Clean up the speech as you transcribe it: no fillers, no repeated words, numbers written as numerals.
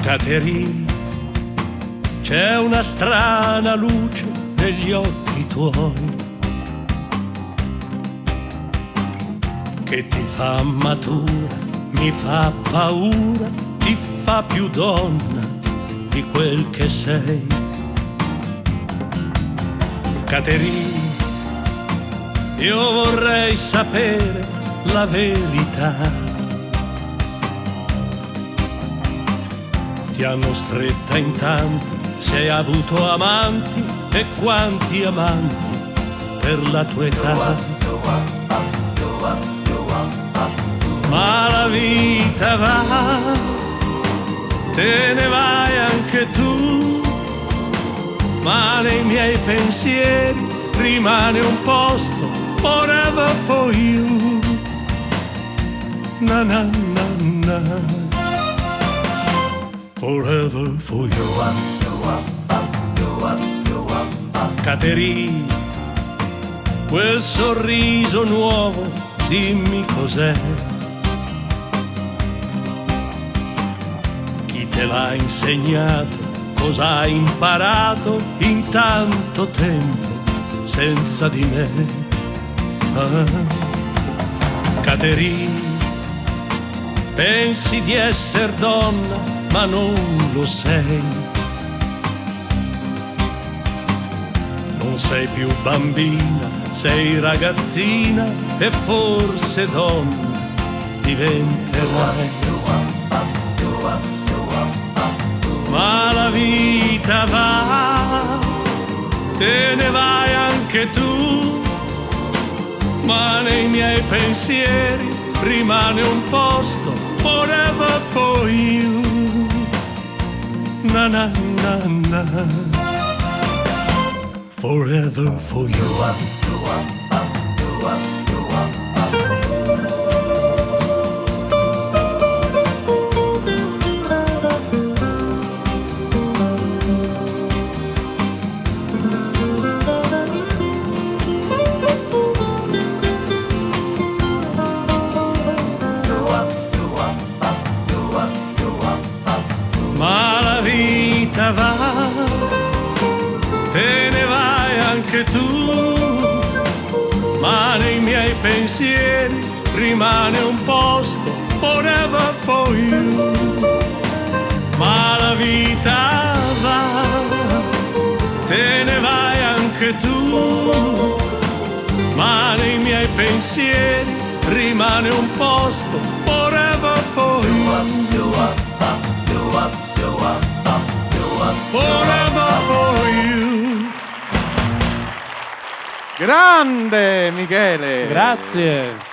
Caterina, c'è una strana luce negli occhi tuoi che ti fa matura, mi fa paura, ti fa più donna di quel che sei. Caterina, io vorrei sapere la verità. Ti hanno stretta in tanti, se hai avuto amanti e quanti amanti per la tua età. Ma la vita va, te ne vai anche tu, ma nei miei pensieri rimane un posto forever for you. Na na na na. Forever for you. Caterina, quel sorriso nuovo, dimmi cos'è. Chi te l'ha insegnato, cosa hai imparato in tanto tempo senza di me? Ah, Caterina, pensi di essere donna, ma non lo sei. Non sei più bambina, sei ragazzina e forse donna diventerai. Ma la vita va, te ne vai anche tu, ma nei miei pensieri rimane un posto forever for you. Na na na na. Forever for you. Ma la vita va, te ne vai anche tu, ma nei miei pensieri rimane un posto forever for you. Ma la vita va, te ne vai anche tu, ma nei miei pensieri rimane un posto forever for you. Forever for you. Grande Michele! Grazie.